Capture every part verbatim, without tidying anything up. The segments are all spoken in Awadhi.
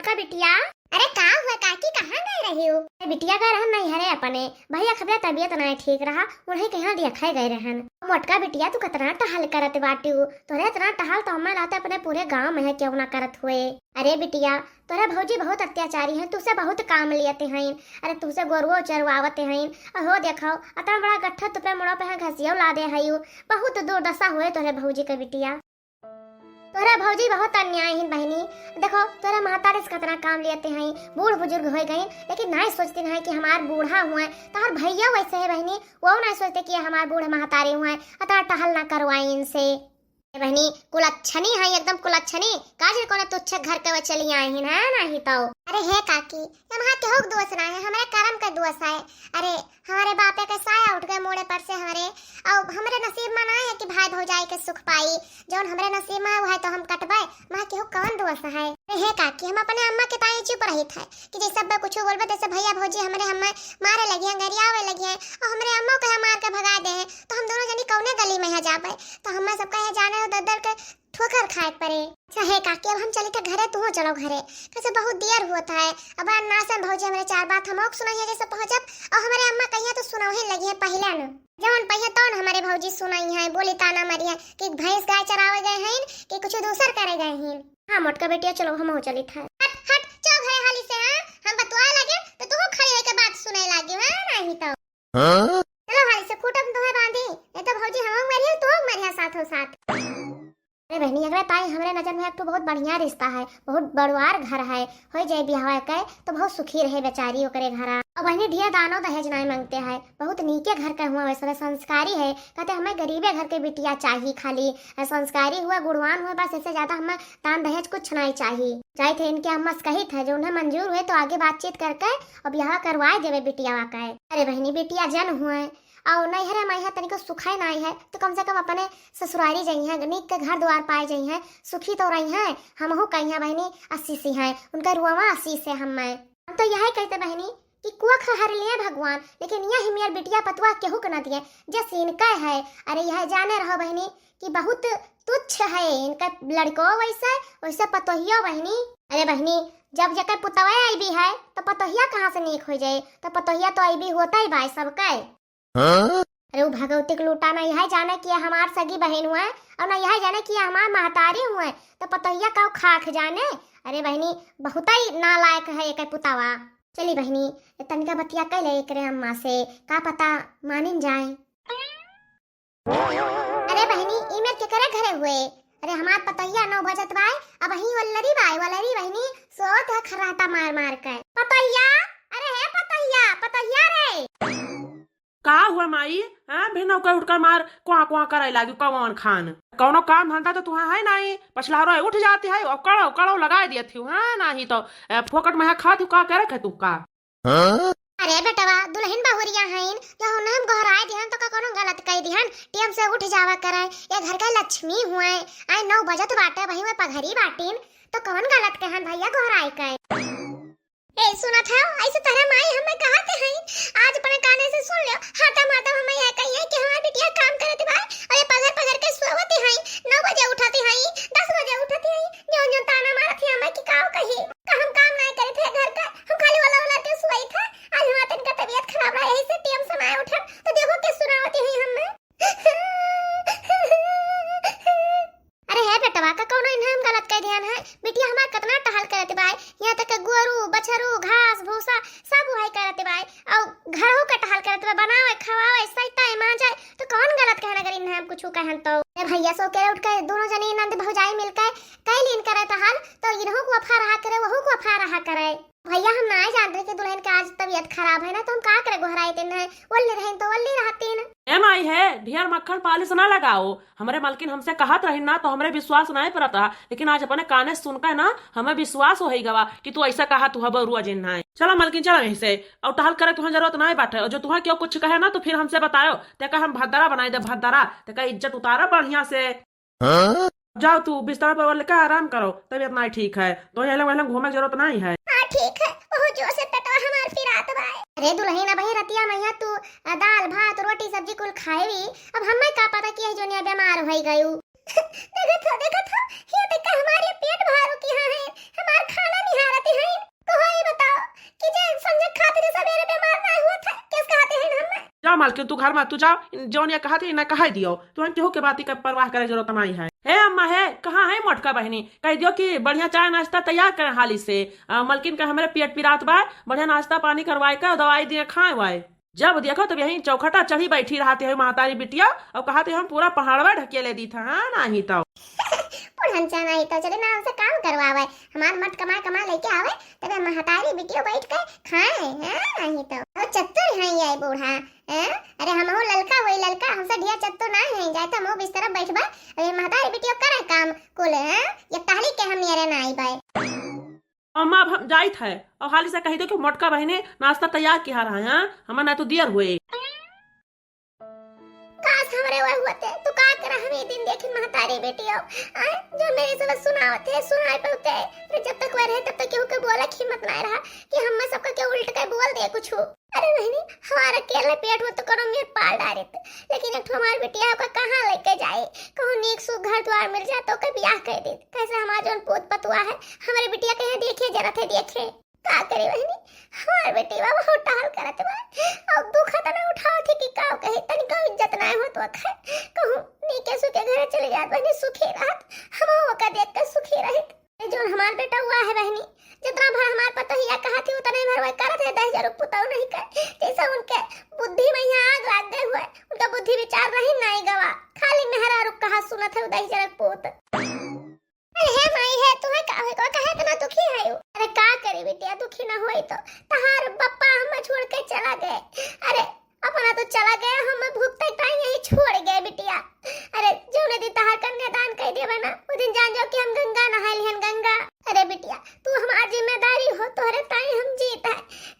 का बिटिया? अरे का हुआ काकी, कहाँ गए रही हो? अरे बिटिया गए रहन नैहरे अपने, भैया खबे तबियत नाहीं ठीक रहा, उन्हीं के यहाँ देखे गए रहन। मोटका बिटिया तू कतना टहल करत बाटी हो, तोरे इतना टहल तो हमें लाते अपने पूरे गाँव में है क्यों ना करत हुए। अरे बिटिया तोरे भौजी बहुत अत्याचारी हैं, तुसे बहुत काम लियते हैं, अरे तुसे गोरुओ चरवावते हैं, और हो देखो अतना बड़ा गट्ठा तुपे मुड़ो पे है घसियो ला दे है, बहुत दुर्दशा हुए तोरे भौजी के बिटिया। तोहरा भौजी बहुत अन्याय हिन बहिनी। देखो, तोहरा महतारी से कतना काम लेते हैं, बूढ़ बुजुर्ग होए गए, लेकिन नाहीं सोचते हैं कि हमार बूढ़ा हुए। तोहर भैया वैसे है बहिनी, वो नाहीं सोचते कि हमार बूढ़ महतारी हुए, अतना टहल ना करवाई इनसे। ए बहिनी, कुलच्छनी है, एकदम कुलच्छनी। का जे कोनो तुच्छ घर के वो चली आई हिन, है नाहीं तो। अरे हे काकी, ये हमार केहू के दोष ना है, हमरे करम के दोष है। अरे, हमरे बापे के साया उठ गए मोड़े पर से हमरे, और हमरे नसीब में ना है कि भाई भौजाई के सुख पाई। जौन हमरे नसीब में है, वह तो हम कटबे, वहाँ केहू कौन दोष है? अरे हे काकी, हम अपने अम्मा के ताई चुप रहित है कि जैसे अब कुछ बोलबे, तैसे भैया भौजी हमरे हमें मारे लगी हैं, गरियावे लगी हैं, और हमरे अम्मा के यहाँ मार के भगा दे हैं, तो हम दोनों जनी कौने गली में है जाबे? तो हमें सबका है जाने दर दर के ठोकर खाए के पड़े। अच्छा हे काकी, अब हम चली थे घरे, तुहो चलो घरे, कैसे बहुत देर होत है। अब नासन भौजी हमरे चार बात हम ओक सुनाई है जैसे पहुँचब, और हमरे अम्मा कहिया तो सुनावही लगी है पहले न। जवन पहिया तौन हमरे भौजी सुनाई है, बोली ताना मारी है कि भैंस गाय चरावे गए हैं कि कुछ दूसर करे गए हैं। हाँ मोटका बेटिया, चलो हम चली थे। हट हट, चो घरे हाली से, हाँ हम बतुआ लगे तो तुहो खड़ी होके बात सुने लागी, हाँ नाहीं तो। हाँ? चलो हाली से खूंटा में तुम्हें बांधी, नहीं तो भौजी हम मरिया, तू मरिया साथों साथ। अरे बहिनी, एकरे ताई हमरे नजर में एक ठो बहुत बढ़िया रिश्ता है, बहुत बड़वार घर है, हो जाए बियाह के तो बहुत सुखी रहे बेचारी ओकरे घरा। और बहिनी ढेर दानो दहेज नाहीं मांगते हैं, बहुत नीके घर के हुआ, वैसे संस्कारी है, कहते हमें गरीबे घर के बिटिया चाही खाली, और संस्कारी हुआ, गुणवान हुआ, बस इससे ज्यादा हमें दान दहेज कुछ नाहीं चाही। जाए थे इनके अम्मा से कही थे, जो उन्हें मंजूर हुए तो आगे बातचीत करके और बियाह करवाए देवे बिटिया का। अरे बहिनी, बिटिया जन हुए, और नैहरे में है तनिको सुखाए नाहीं है, तो कम से कम अपने ससुरारी जइहैं, नीक के घर द्वार पाए जइहैं, सुखी तो रहिहैं। हमहू कहिया बहिनी अस्सी से हैं, उनका रुआवा अस्सी से हम मैं। हम तो यही कहते बहिनी कि कोख हर लिए भगवान, लेकिन यह मेर बिटिया पतुआ केहू के न दिए, जस इनका है। अरे यह जाने रहो बहिनी कि बहुत तुच्छ है इनका लड़को वैसे, वैसे पतोहियो बहिनी। अरे बहिनी, जब जकर पुतवा अइबी है तो पतोहिया कहाँ से नीक हो जाए, तो पतोहिया तो अइबी होता ही बाय सबके। हाँ? अरे उ भगवती के लूटा नहीं है, जाने कि ये हमार सगी बहिन हुए और ना यह जाने कि ये हमार महतारी हुए, तो पतोहिया का खाक जाने। अरे बहिनी, बहुत ही नालायक है एक पुतावा। चली बहिनी, ये तनिका बतिया कह ले एकरे अम्मा से, का पता मानिन जाए। अरे बहिनी, ई मेर केकरे घरे हुए? अरे हमार पतोहिया नौ बजत बाय, अब ही वल्लरी बाय, वल्लरी बहिनी, सोवत है खर्राटा मार मार के। पतोहिया, अरे हे पतोहिया, पतोहिया रे। का हुआ माई? हाँ, भिनौ के उठकर मार क्वां क्वां करे लागी कौन खान? कौनो काम धंधा तो तुहा है नाहीं, पछलहरो उठ जाती है और कड़ो कड़ो लगाए दिया थी, हाँ, नाहीं तो, ए, फोकट में खाती का करे खे तू का? हाँ? अरे बेटवा, दुलहिन बहुरिया हइन, जो उन्हें हम गोहराए दिहन तो का कौनो गलत कह दिहन? टेम से उठ जावा करे, ये घर का लक्ष्मी हुए, आए नौ बजत बाटे, वही में पघरी बाटिन, तो कौन गलत कहन भैया गोहराए के? ए, सुनत है, ऐसे तरह माई हमें कहते हैं, आज अपने काने से सुन लो, हरदम हरदम हमें यह कहिए कि हमार बिटिया काम करत बा, और ये पघर पघर के सोवत हैं, नौ बजे उठत हैं, दस बजे उठत हैं, जो जो ताना मारत हैं हमें कि काव कही, का हम काम नाहीं करे थे घर का, हम खाली वाला वाला के सोई थे, आज हमार तनिका तबीयत खराब रहा, यही से टेम से नाहीं उठब, तो देखो के सुनावत हैं हमें। अरे हे बेटवा, का कौनो इन्हें हम गलत कह दिहन है? बिटिया हमार कितना टहल करत बाय, यहाँ तक के गोरू, बछरू, घास, भूसा सब वही करत बाय, और घरहू का टहल करत बा, बनावे, खवावे, सैताए, मांजे, तो कौन गलत कहन अगर इन्हें हम कुछ कहन तो? ए भैया सो के उठ के दोनों जनी नंद भौजाई मिलके कैलीन करे टहल, तो इन्हों को अफा रहा करे, वहू को अफा रहा करे। भैया हम ना जानते कि दुलहिन के आज तबीयत खराब है ना, तो हम का करे गोहराए ते ना, ओल्ली रहेन तो ओल्ली रहतीन। ए माई है, ढेर मक्खन पालिश ना लगाओ। हमरे मलकिन हमसे कहत रहिन ना, तो हमरे विश्वास नाहीं परत रहा, लेकिन आज अपने काने सुनकर ना, हमें विश्वास होइ गवा कि तू ऐसा कहा, तू हबो रुआ जिन नाहीं। चलो मलकिन, चलो यहीं से, और टहल करे तुहां जरूरत नाहीं बाटे, और जो तुहां क्यों कुछ कहे ना, तो फिर हमसे बतायो, तेका हम भद्दरा बनाई दे, भद्दरा, तेका इज्जत उतारा बढ़िया से। हाँ? जाओ तू बिस्तर पर लेकर आराम करो, तबीयत नाहीं ठीक है, तो ये लोग घूमे की जरूरत नाहीं है। हाँ ठीक है, बहुत जोर से पेटवा हमार पिरात बा। अरे दुलहिन, अबही रतिया में यहाँ तू, अ, दाल, भात, रोटी, सब्जी कुल खाए भी, अब हमें का पता कि यह जोनिया बीमार होइ गयू। देखत हो, देखत हो, ये देखा हमारे पेट भरो की हाँ है, हमार खाना निहारत है। जा मालकिन, तू घर मा तू जाओ, जौन ये कहत है, इन्हें कहे दियो, तुहन केहू के बाती का परवाह करे जरूरत नाहीं है। हे अम्मा, हे, कहाँ है मोटका बहिनी? कह दियो कि बढ़िया चाय नाश्ता तैयार करें हाली से। आ, मलकिन का हमरे पेट पिरात बा, बढ़िया नाश्ता पानी करवाए का, दवाई दिए खाए वाए। जब देखो तब यहीं चौखटा चढ़ी बैठी रहती है महतारी बिटिया, और कहती हम पूरा पहाड़वा ढकेले दी था, हाँ, नाहीं तो। बुढ़न चा नाहीं तो चले ना हमसे काम करवावे, हमार मट कमा कमा लेके आवे, तबे महतारी बिटिया बैठ के खाए, हाँ, नाहीं तो। और चतुर है ये बूढ़ा, हैं? अरे हमहू ललका वही ललका, हमसे ढेर चतुर ना है, जाए तो हमहू बिस्तरा बैठबे, अरे महतारी बिटिया करे काम कुल, हैं? ये टहली के हम नियरे ना आईबे। अम्मा, अब हम जाइत है, और हाली से कही दो कि मोटका बहिने नाश्ता तैयार किहा रहा है, हाँ? हमार ना तो दियर हुए। काश हमरे वह होते, तू का करा, हम ये दिन देखिन महतारी बेटी हो, आए, जो मेरे सब सुनावत है, सुनाए पे होते, फिर जब तक वह रहे, तब तक केहू के बोले की हिम्मत ना रहा कि हम सबका के उल्ट के बोल दे कुछ। अरे बहिनी, हमार अकेले पेट में तो करो मेर पाल डारित, लेकिन एक ठो हमार बिटिया ओका कहाँ लेके जाए, कहूँ नीक सुख घर द्वार मिल जाए तो ओकर बियाह कर दे। कैसे हमार जौन पूत पतुआ है, हमारे बिटिया के यहाँ देखे जरा थे देखे। का करे बहिनी, हमार बेटी बा बहुत टहल करत बा, और दुख इतना उठावत है कि का कहे, तनिको इज्जत ना होत बा। कहूँ नीके सुखे घरे चली जात बहिनी, सुखी रहत, हम ओका देख के सुखी रहित। ए, जौन हमार बेटा हुआ है बहिनी, जितना भर हमार पतोहिया कहत ही, उतने भर वह करत है, दहिजरू पुतऊ नहीं कर। जैसे उनके बुद्धि में यहाँ आग लाग गए हुए, उनका बुद्धि विचार रही नाई गवा, खाली मेहरारू कहा सुनत है, दहिजरू पूत। अरे हे माई, हे तुहे का होई, का, काहे इतना दुखी है? अरे का करे बिटिया, दुखी ना होई तो, तहार बप्पा हमें छोड़ के चला गए। अरे अपना तो चला गया, हम भुगते टाइम यही छोड़ गए बिटिया। अरे जौने दिन तहार कन्यादान कर देबे ना, वो दिन जान जाओ कि हम गंगा नहाए लिहन, गंगा। अरे बिटिया, तू हमार जिम्मेदारी हो, तोहरे ताई हम जीत है,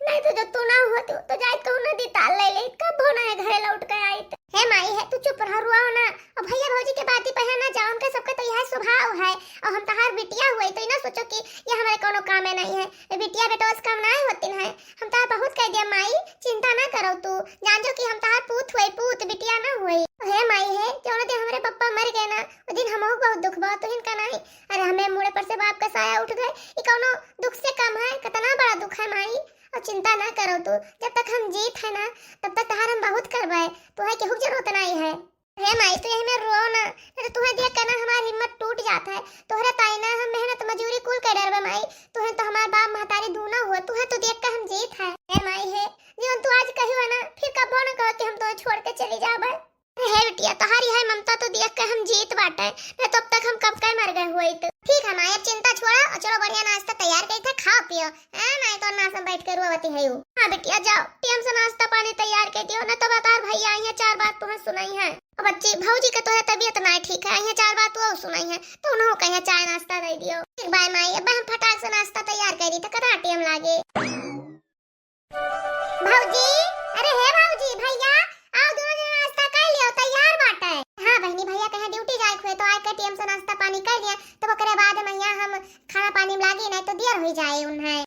नहीं तो जो तू ना होती तो जाए कहूँ नदी ताल ले ले, कब हो ना घरे लौट के आई। हे माई, हे तू चुप रहो, रुआओ ना। और भैया भौजी के बाती पे ना जाओ, उनका सबका तो यह स्वभाव है। और हम तहार बिटिया हुए तो ना सोचो कि ये हमारे कोनो कामे नहीं है, ये बिटिया बेटवा से कम ना होती है। हम तहार बहुत कह दिया माई, चिंता ना करो तू, जान जो कि हम तहार पूत हुए, पूत, बिटिया ना हुए। हे माई हे, जौन दिन हमरे पप्पा मर गए ना, वो दिन हमहू बहुत दुख बा, तुहिन का नहीं। अरे हमें मुड़े पर से बाप का साया उठ गए, ये कौनो दुख से कम है, कितना बड़ा दुख है माई। और चिंता ना करो तू, जब तक हम जीत है ना, तब तक तहार हम बहुत करबे, तुहे केहू के जरूरत नहीं है। हे माई, तू यही में रो ना, नहीं तो तुहे देख के ना हमार हिम्मत टूट जात है। तोहरे ताई ना हम मेहनत मजूरी कुल कर डरबे माई, तुहे तो हमार बाप महतारी दूनो हुआ, तुहे तो देख के हम जीत है। हे माई हे, जीवन तू आज कही हो ना, फिर कबो ना कहो कि हम तुहे छोड़ के चली जाबे। अरे हे बिटिया, तोहारी है ममता तो देख के हम जीत बाटे, नहीं तो अब तक हम कब के मर गए हुए तो। ठीक है माई, अब चिंता छोड़ा और चलो बढ़िया नाश्ता तैयार करी थे, खाओ पियो। हाँ, नहीं तो नाश्ता बैठ के रोवती है यू। हाँ बिटिया, जाओ, टेम से नाश्ता पानी तैयार कर दियो, नहीं तो बतार भैया आई है, चार बात तुम्हें सुनाई है। अब बच्ची, भौजी के तोहे तबीयत ना ठीक है, आई है चार बात वो सुनाई है, तो उन्हों कहे चाय नाश्ता दे दियो। ठीक बाय माई, अब हम फटाक से नाश्ता तैयार करी थे, कतना टेम लागे। भौजी, अरे हे भौजी, भैया, आओ दोनों जने नाश्ता कर लियो, तैयार बाटे। हाँ बहिनी, भैया कहे ड्यूटी जाए हुए तो आए के टेम से नाश्ता पानी कर लिया, तब ओकरे बाद मैया हम खाना पानी में लागी, नहीं तो देर हो जाए उन्हें।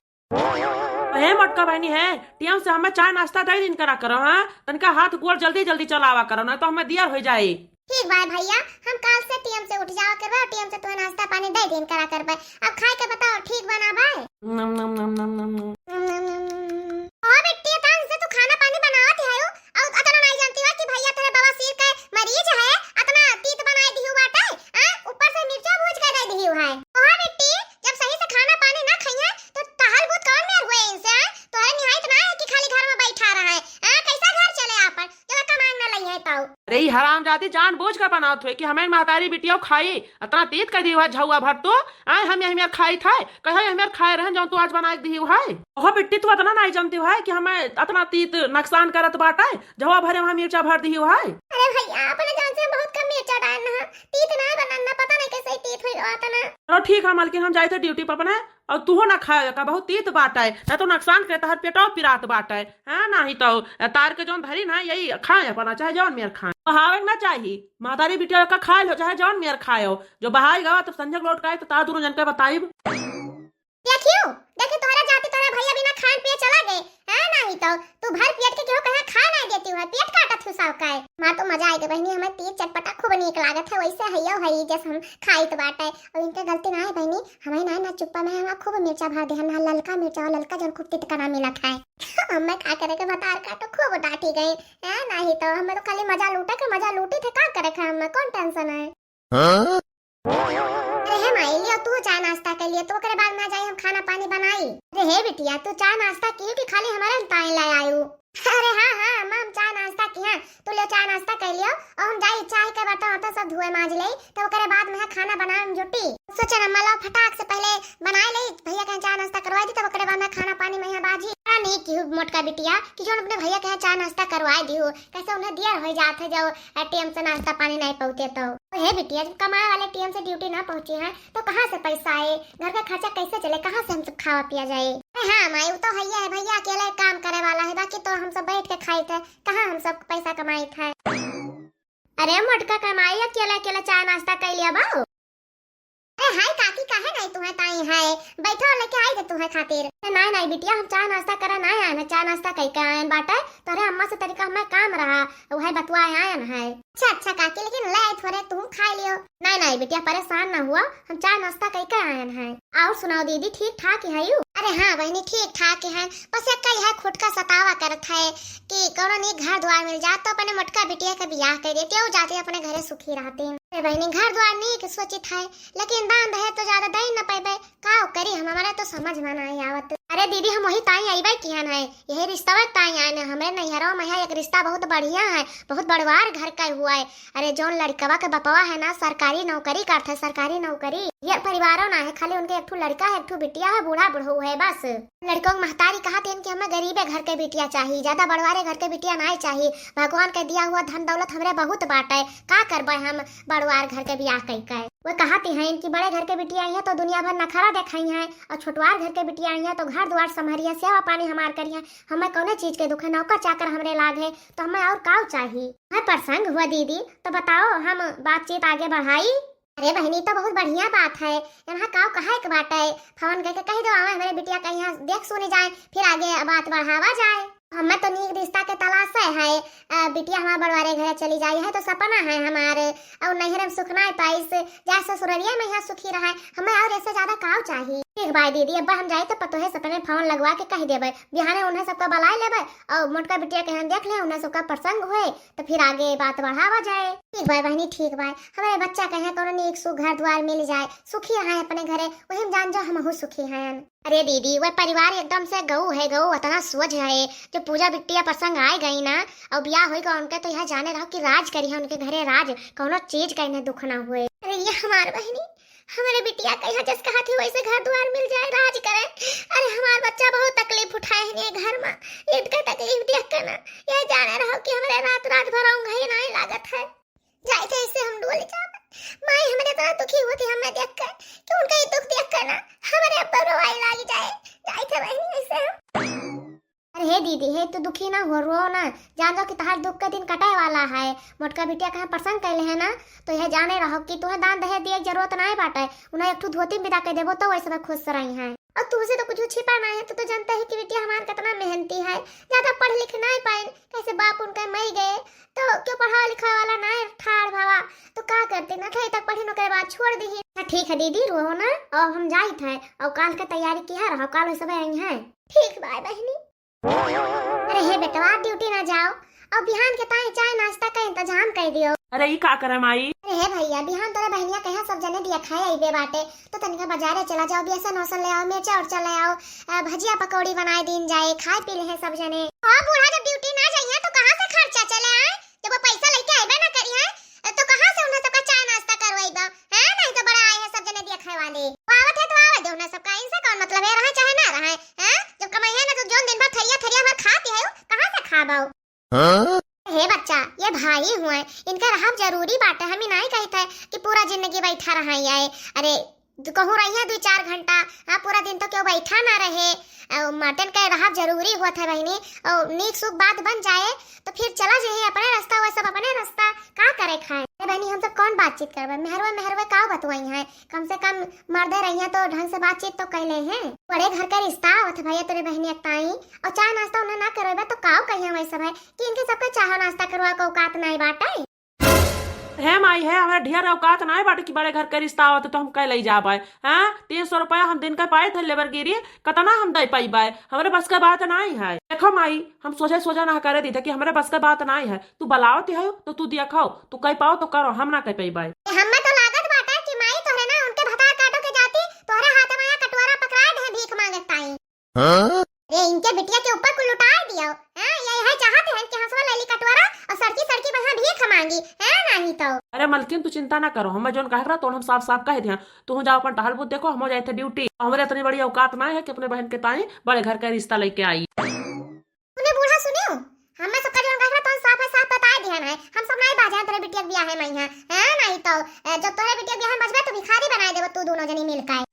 हे मोटका बहिनी हे, टेम से हमें चाय नाश्ता दे दिन करा करो, हाँ? तनका हाथ गोड़ जल्दी जल्दी चलावा करो, ना तो हमें देर हो जाए। ठीक बाय भैया, हम काल से टेम से उठ जावा करबे और टेम से तुम्हें नाश्ता पानी दे दिन करा करबे। अब खाए के बताओ, ठीक बना बाय? नम, नम, नम, नम, नम, नम। नम, नम, नम, नम। ओ बिट्टी, तन से तू खाना पानी बनावत है हो, और अतना नहीं जानती हो कि भैया तेरे बवासीर के मरीज है, अतना तीत बनाए दिहु बाटे, हाँ? ऊपर से मिर्चा भूज के दे दिहु है। ओ बिट्टी, जब सही से खाना पानी ना खाइए, तो तहार बूत कौन मेर हुए इनसे, हाँ? तोहरे निहायत ना है कि खाली घर में बैठा रहा है, हाँ? कैसा घर चले आपन? जो कमांग ना लई है ताऊ। अरे, ई हरामजादी जानबूझ के बनावत हुए कि हमें महतारी बिटिया खाई, अतना तीत कर दिहु है झौआ भर तू, आए हम यही मेर खाई थे, कहो यही मेर खाए रहन, जौन तू आज बना के दिहु है। ओहो बिट्टी, तू अतना नहीं जानती है कि हमें अतना तीत नुकसान करत बाटे, झौआ भरे में मिर्चा भर दिहु है। अरे भैया, अपने जान से हम बहुत कम मिर्चा डालना है, तीत ना बनाना, पता नहीं कैसे ही तीत हुई अतना। चलो ठीक है मालकिन, हम जाए थे ड्यूटी पर अपने, और तूहो ना खाए का, बहुत तीत बाटे, ना तो नुकसान करे, तहार पेटो पिरात बाटे, हाँ, नहीं तो तार के जौन धरी ना, यही खाए अपना, चाहे जौन मेर खाए, बहावे के ना चाही। महतारी बिटिया का खाए लो, चाहे जौन मेर खाए हो, जो बहाई गवा तब संझक लौट के आए तो तार दोनों जन के बताइब। देखियो, देखियो, तोहरा जाते तोहरा भैया बिना खान पिए चला गए, हाँ, नहीं तो तू भर पेट के केहू कहे खाए ना देती हो, पेट काटत हो सब का है। माँ तो मजा आए के बहिनी, हमें तीत चटपटा खूब नीक लागत है, वैसे हइयो हई, जस हम खाइत बाटे। और इनके गलती ना है बहिनी, हमें ना, ना चुप्पा में हमार खूब मिर्चा भर देहन, ना ललका मिर्चा, और ललका जौन खूब तितकना मिलत है। हमें का करे के, भतार का तो खूब डांटी गई है, नहीं तो हमें तो खाली मजा लूटे के, मजा लूटी थे, का करे के, हमें कौन टेंशन है? हाँ? अरे हे माई, लियो तू चाय नाश्ता कर लियो, तो ओकरे बाद में जाई हम खाना पानी बनाई। अरे हे बिटिया, तू चाय नाश्ता की कि खाली हमारे ताई ले आयु? अरे हाँ, हाँ, अम्मा, हम चाय नाश्ता की हैं, तू ले चाय नाश्ता कर लियो और हम जाई चाय के बर्तन वर्तन सब धोए माज ले, तो ओकरे बाद में खाना बनाए में जुटी। सोचे ना, अम्मा, लाओ फटाक से पहले बनाए ले, भैया के चाय नाश्ता करवा दी, तब ओकरे बाद में खाना पानी में यहाँ बाजी। बड़ा नीक की मोटका बिटिया कि जौन अपने भैया के चाय नाश्ता करवाए दी हो, कैसे उन्हें दियर हो जात है, जब टाइम से नाश्ता पानी नहीं पहुँचे तो। हे बिटिया, जब कमाए वाले टाइम से ड्यूटी ना पहुँची है तो कहाँ से पैसा आए? घर का खर्चा कैसे चले? कहाँ से हम सब खावा पिया जाए? अरे हाँ माई, वो तो है, भैया अकेले काम करे वाला है, बाकी तो हम सब बैठ के खाई थे, कहाँ हम सब पैसा कमाई थे? अरे मोटका कमाई, अकेले अकेले चाय नाश्ता कर लिया बाऊ। अरे हाय काकी, काहे नहीं तुम्हें ताई है? बैठो, लेके आई थे तुम्हें खातिर। अरे नहीं नहीं बिटिया, हम चाय नाश्ता करे नहीं आए ना, चाय नाश्ता कई के आयन बाटे, तोरे अम्मा से तरीका हमें काम रहा, वही बतुआ आयन है। अच्छा अच्छा काकी, लेकिन ले आई थोड़े, तू खा लियो। नहीं नहीं बिटिया, परेशान ना हुआ, हम चाय नाश्ता कई के आयन है। और सुनाओ दीदी, ठीक ठाक ही है यू? अरे हाँ बहनी, ठीक ठाक ही है, बस एक कई है खुटका सतावा करत है कि कौनो नीक घर द्वार मिल जात तो अपने मोटका बिटिया के बियाह कर देती, वो जाती अपने घरे सुखी रहती। अरे बहनी, घर द्वार नीक सोचित है, लेकिन दान दहेज तो ज्यादा दे न पैबे, का करी हम, हमारे तो समझ में नहीं आवत। अरे दीदी, हम वही ताई आईबे किहन है, यही रिश्तवा ताई आए न। हमरे नैहरवा में है एक रिश्ता बहुत बढ़िया है, बहुत बड़वार घर का हुआ है। अरे जौन लड़कवा के बपवा है ना, सरकारी नौकरी करत है, सरकारी नौकरी। ये परिवारों ना है, खाली उनके एक ठो लड़का है, एक ठो बिटिया है, बूढ़ा बुढ़ऊ है बस। लड़कों के महतारी कहत हैं कि हमें गरीबे घर के बिटिया चाहिए, ज्यादा बड़वारे घर के बिटिया नहीं चाहिए। भगवान के दिया हुआ धन दौलत हमरे बहुत बाटे, का करबे हम बड़वार घर के बियाह कई के। वो कहती हैं कि बड़े घर के बिटिया आई है तो दुनिया भर नखरा देखाई है, और छोटवार घर के बिटिया आई है तो घर द्वार संभरिया, सेवा पानी हमार करिए, हमें कौने चीज के दुख है, नौकर चाकर हमरे लाग है, तो हमें और काव चाही? है प्रसंग हुआ दीदी, तो बताओ हम बातचीत आगे बढ़ाई। अरे बहनी, तो बहुत बढ़िया बात है, यहाँ काव कहा एक बात है, फोन करके कह दो, आवे हमारे बिटिया का यहाँ देख सुनी जाए, फिर आगे बात बढ़ावा जाए। हमें तो नीक रिश्ता के तलाश है, है, अ, बिटिया हमार बड़वारे घरे चली जाई है तो सपना है हमार, और नैहर में सुख ना पाइस, जा ससुररिया में यहाँ सुखी रहे, हमें और ऐसे ज्यादा काव चाही। ठीक बाय दीदी, अब हम जाई तो पतोहे से अपने फोन लगवा के कह देबे, बिहाने उन्हें सबका बुलाए लेबे और मोटका बिटिया के यहाँ देख ले, उन्हें सबका प्रसंग होए तो फिर आगे बात बढ़ावा जाए। ठीक बाय बहनी, ठीक बाय, हमारे बच्चा के यहाँ कोनो नीक सुख घर द्वार मिल जाए, सुखी रहे अपने घरे, वही हम जान जाओ हमहू सुखी हैं। अरे दीदी, वह परिवार एकदम से गऊ है, गऊ, इतना सोच है। जो पूजा बिटिया प्रसंग आए गई ना और ब्याह होई गवा उनके, तो यह जाने रहो कि राज करी है उनके घरे राज, कौनो चीज का इन्हें दुख ना हुए। अरे ये हमार बहनी, हमारे बिटिया का यहाँ जस कहा थी वैसे घर द्वार मिल जाए, राज करे। अरे हमार बच्चा बहुत तकलीफ उठाए हैं ये घर में, इनका तकलीफ देख के ना, ये जाने रहो कि हमारे रात रात भर ऊँघ ही नहीं लागत है। जाइत है, ऐसे हम डोल जाब। माई हमरे इतना दुखी होती हमें देख के कि उनका ये दुख देख के ना हमारे अब रोवाई लाग जाए। जाइत है बहनी, ऐसे हम। अरे हे दीदी, हे तू दुखी ना हो, रो ना, जान जाओ कि तहार दुख का दिन कटे वाला है। मोटका बिटिया कहाँ प्रसंग कैले है ना, तो यह जाने रहो कि तुम्हें दान दहेज दिए के जरूरत नहीं बाटे, उन्हें एक ठो धोती विदा कर देबो तो वैसे में खुश रही हैं। और तुमसे तो कुछ छिपा नहीं है, तू तो जानता है कि बिटिया हमार कितना मेहनती है, ज्यादा पढ़ लिख नहीं पाए, कैसे बाप उनका मर गए, तो क्यों पढ़ावा लिखावे वाला ना ठाड़ भावा, तो का करते ना थे तक पढ़ी, ओकरे बाद छोड़ दी। हाँ, ठीक है दीदी, रो ना, और हम जाइत है, और काल के तैयारी किया रहो, काल सब आई है। ठीक बाय बहनी। अरे हे बेटवा, ड्यूटी ना जाओ, और बिहान के ताई चाय नाश्ता का इंतजाम कर दियो। अरे ई का करे माई? अरे हे भैया, बिहान तोरे बहनिया कहे सब जने दिया खाए आइबे बाटे, तो तनिका बाजारे चला जाओ, बेसन ओसन ले आओ, मिर्चा उर्चा ले आओ, अ, भजिया पकौड़ी बनाए दीन जाए, खाए पी ले सब जने। हाँ बूढ़ा, जब ड्यूटी ना जाइए तो कहाँ से खर्चा चले आए? जब वो पैसा लेके आइबे ना करी है, तो कहाँ से उन्हें सबका चाय नाश्ता करवाइबा? हैं? नहीं तो बड़ा आए हैं सब जने दिया खाए वाले। वो आवत है तो आवे दे उन्हें सबका, इनसे कौन मतलब है, रहे चाहे ना रहे, हैं? जब कमाई है ना तो जोन दिन भर थरिया थरिया भर खाती है, कहाँ से खाबो? हाँ? हे बच्चा, ये भाई हुए, इनका रहब जरूरी बाटे। हम ही नहीं कहते कि पूरा जिंदगी बैठा रहा ही आए। अरे, दु-, कहूँ रहिए दो चार घंटा, हाँ, पूरा दिन तो क्यों बैठा ना रहे। अ, मर्दन का रहब जरूरी होत है बहनी, और नीक सुख बात बन जाए तो फिर चला जाए अपने रास्ता, वह सब अपने रास्ता, का करे खाए। अरे बहनी, हम सब कौन बातचीत करबे, मेहरवे मेहरवे का बतवाई है, कम से कम मर्दे रहिया तो ढंग से बातचीत तो कैले हैं। बड़े घर का रिश्ता आवत है भैया तोरे बहनी एक ताई, और चाय नाश्ता उन्हें ना करवेबा तो काव कहिया वही सब है कि इनके सबके चाह नाश्ता करवा के औकात नहीं बाटे। हे माई, हे, हमरा ढेर औकात नाई बाटे कि बड़े घर के रिश्ता आवत तो हम कह लई जाबे। हाँ, तीन सौ रुपया हम दिन का पाए थे लेबर गिरी, कतना हम दे पाइबे? हमरे बस का बात नाई है। देखो माई, हम सोझे सोझा ना करे दी थे कि हमरे बस का बात नाई है। तू बलावत है तो तू देखो, तू कह पाओ तो करो, हम ना कह पाइबे। ए, हम्मे तो लागत बाटे कि माई तोहरे ना उनके भतार काटो के जाती, तोहरे हाथ में कटोरा पकड़ाए दे भीख मांगत ताई। हाँ? अरे, इनके बिटिया के ऊपर कुल लुटाए दियो। हाँ, ये है चाहत हैं कि हंसवा ले ली कटोरा और सड़की सड़की बढ़िया भीख मांगी, है नहीं तो। अरे मलकिन, तू चिंता ना करो, हमें जोन कहे करा तो हम साफ साफ कह दिया। तू जाओ अपन टहल बूत देखो, हम जाए थे ड्यूटी। हमरे इतनी बड़ी औकात ना है कि अपने बहन के ताई बड़े घर का रिश्ता लेके आई। तूने बूढ़ा सुनियो, हमें सबका जोन कहे करा तो साफ है, साफ बताए दिया है। हम सब नहीं बाजे हैं तोरे बिटिया के बियाह है मैं यहाँ, है नहीं तो, ए, जब तोरे बिटिया के बियाह में बजबे तो भिखारी बनाए देबो तू दोनों जनी मिलकर।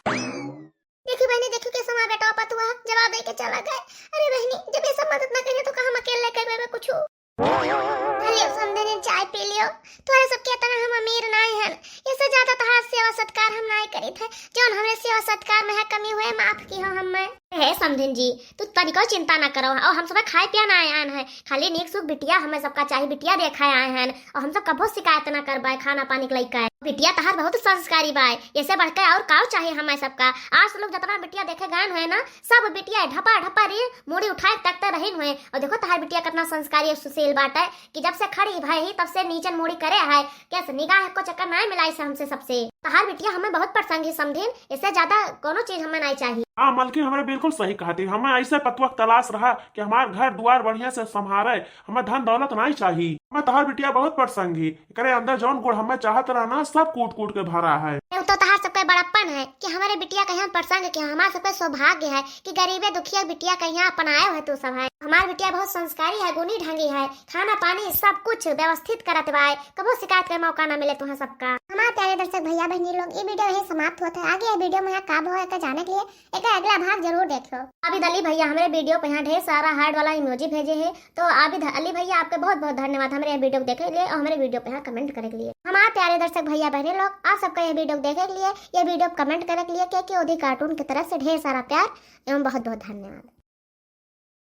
देखी बहनी, देखी कैसे हमारा बेटा पतुआ जवाब दे के चला गए। अरे बहनी, जब ये सब मदद ना करिए तो कहाँ हम अकेले कर पाएबे कुछ? लियो समधिन, चाय पी लियो। तोहरे सबके इतना हम अमीर नाई हन, इससे ज्यादा तोहार सेवा सत्कार हम नाई करी थे। जौन हमरे सेवा सत्कार में है कमी हुए, माफ की हो हमें। हे समधिन जी, तू तनिको चिंता ना करो, और हम सब खाए पिए ना आए हन, खाली नीक सुख बिटिया हमें सबका चाही, बिटिया देखाए आए हन, और हम सब कभो शिकायत ना करबाए खाना पानी के लइका। बिटिया तहार बहुत संस्कारी बाय, ऐसे बढ़ के और काऊ चाही हमें सबका। आज लोग जितना बिटिया देखे गए हुए ना, सब बिटिया ढपा ढपा रे मुड़ी उठाए तकते रहिन हुए। और देखो तहार बिटिया कितना संस्कारी और सुशील बाटे कि जब से खड़ी भई ही तब से नीचे मुड़ी करे है, कैसे निगाह को चक्कर ना मिलाई से हमसे सबसे। तहार बिटिया हमें बहुत पसंद ही समधिन, इससे ज्यादा कोनो चीज हमें नहीं चाहिए। हाँ मलकिन, हमरे बिल्कुल सही कहती, हमें ऐसे पतुआ के तलाश रहा कि हमार घर दुआर बढ़िया से संभारे, हमें धन दौलत नहीं चाहिए। हमें तहार बिटिया बहुत पसंद ही, एकरे अंदर जौन गुण हमें चाहत रहा ना, सब कूट कूट के भरा है। ये तो तहार सबका बड़प्पन है कि हमरे बिटिया कहिया पसंद के, हमार सबका सौभाग्य है कि गरीबे दुखिया बिटिया कहिया अपनाए है तू सब है। हमार बिटिया बहुत संस्कारी है, गुणी ढंगी है, खाना पानी सब कुछ व्यवस्थित करत बाय, कबो शिकायत के मौका ना मिले तुहाँ सबका। हमार प्यारे दर्शक भैया बहनी लोग, ये वीडियो यही समाप्त होता है। आगे ये वीडियो में यहाँ का भवा है का जाने के लिए एक अगला भाग जरूर देख लो। आबिद अली भैया हमरे वीडियो पे यहाँ ढेर सारा हार्ट वाला इमोजी भेजे हैं, तो आबिद अली भैया आपके बहुत बहुत धन्यवाद हमरे ये वीडियो को देखे के लिए और हमरे वीडियो पे यहाँ कमेंट करे के लिए। हमारे प्यारे दर्शक भैया बहने लोग, आप सबका ये वीडियो को देखे के लिए, ये वीडियो कमेंट करे के लिए, के के ओधी कार्टून की तरफ से ढेर सारा प्यार एवं बहुत बहुत धन्यवाद।